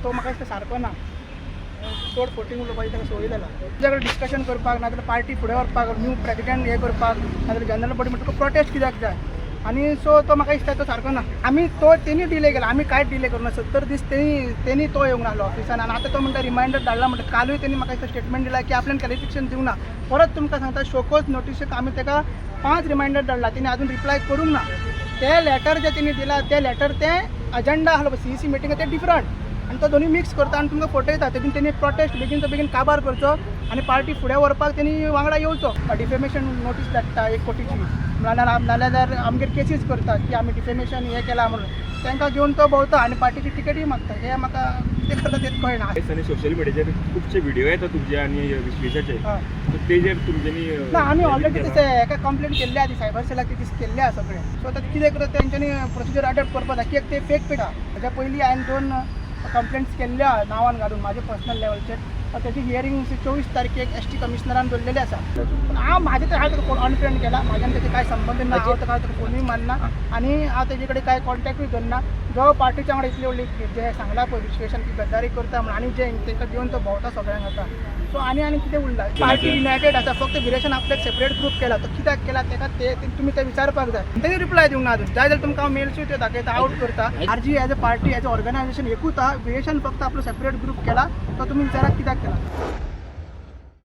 तो म्हाका दिसता सारको ना. चड फोटींग उलोवपाची ताका संवय जाला. तुज्या कडेन डिस्कशन करपाक नाजाल्यार पार्टी फुडें व्हरपाक, न्यू प्रेजिडेंट हें करपाक, नाजाल्यार जनरल बॉडी म्हणटा तुका प्रोटेस्ट कित्याक जाय? आनी सो तो म्हाका दिसता तो सारको ना. आमी तो तेणी डिले केला, आमी कांयच डिले करूं ना. 70 दीस तेणी तो येवंक नासलो ऑफिसान. आनी आतां तो म्हणटा रिमायंडर धाडला म्हणटा. कालूय तेणी म्हाका दिसता स्टेटमेंट दिला की आपल्यान क्लॅरिफिकेशन दिवंक ना. परत तुमकां सांगता, शोकोज नोटीसीक आमी ताका 5 रिमायंडर धाडला, तेणी आजून रिप्लाय करूंक ना. ते लेटर जे तेणी दिला ते लेटर ते अजेंडा आहलो सीईसी मिटींग, ते डिफरंट आनी तो दोनूय मिक्स करता आनी तुमकां फटयता. तेतून तेणी प्रोटेस्ट बेगीन बेगीन काबार करचो आनी पार्टी फुडें व्हरपाक तेणी वांगडा येवचो. डिफेमेशन नोटीस धाडटा 1 कोटीची, नाल्यार नाल्यार आमगेर केसीस करता की आमी डिफेमेशन हें केलां म्हणून. तांकां घेवन तो भोंवता आनी पार्टीची टिकेटूय मागता. हें म्हाका कितें करता तेंच कळना. आनी सोशल मिडियाचेर खुबशे व्हिडिओ येता तुमचे आनी विश्वेशाचे. हय. सो तेजेर तुमच्यांनी ना, आमी ऑलरेडी तशें एका कंप्लेन केल्ली आहा ती सायबर सेलाक ती केल्ली आहा सगळें. सो आतां कितें करता, तेंच्यांनी प्रोसिजर अडॉप्ट करपाक जाय, कित्याक ते फेक पेटा. हेच्या पयलीं हांवें दोन कंप्लेंट्स केल्ल्यो आहा नांवान घालून म्हाजे पर्सनल लेवलचेर. तेजी हियरींग 24 तारखेक एसटी कमिशनरान दवरलेली आसा. पूण हांव म्हाजे तर हांवें ताका फोन अनफ्रेंड केला. म्हाज्या आनी तेजे कांय संबंद ना. हांव ताका फोनूय मारना आनी हांव तेजे कडेन कांय कॉन्टेक्टूय दवरना. जो पार्टीच्या वांगडा इतली व्हडली जे सांगला पळय विश्वेशान की गद्दारी करता म्हणून आनी जे तांकां घेवन तो भोंवता सगळ्यांक आतां. सो आनी आनी कितें उरला? पार्टी युनायटेड आसा. फक्त विरेशान आपल्याक सेपरेट ग्रूप केला. तो कित्याक केला ताका ते तुमी ते विचारपाक जाय. तेणी रिप्लाय दिवंक ना अजून. जाय जाल्यार तुमकां हांव मेल्सूय त्यो दाखयता. आवट करता. RG as a party, as a organization एकूच आहा. विरेशान फक्त आपलो सेपरेट ग्रूप केला, तो तुमी विचारात कित्याक केला.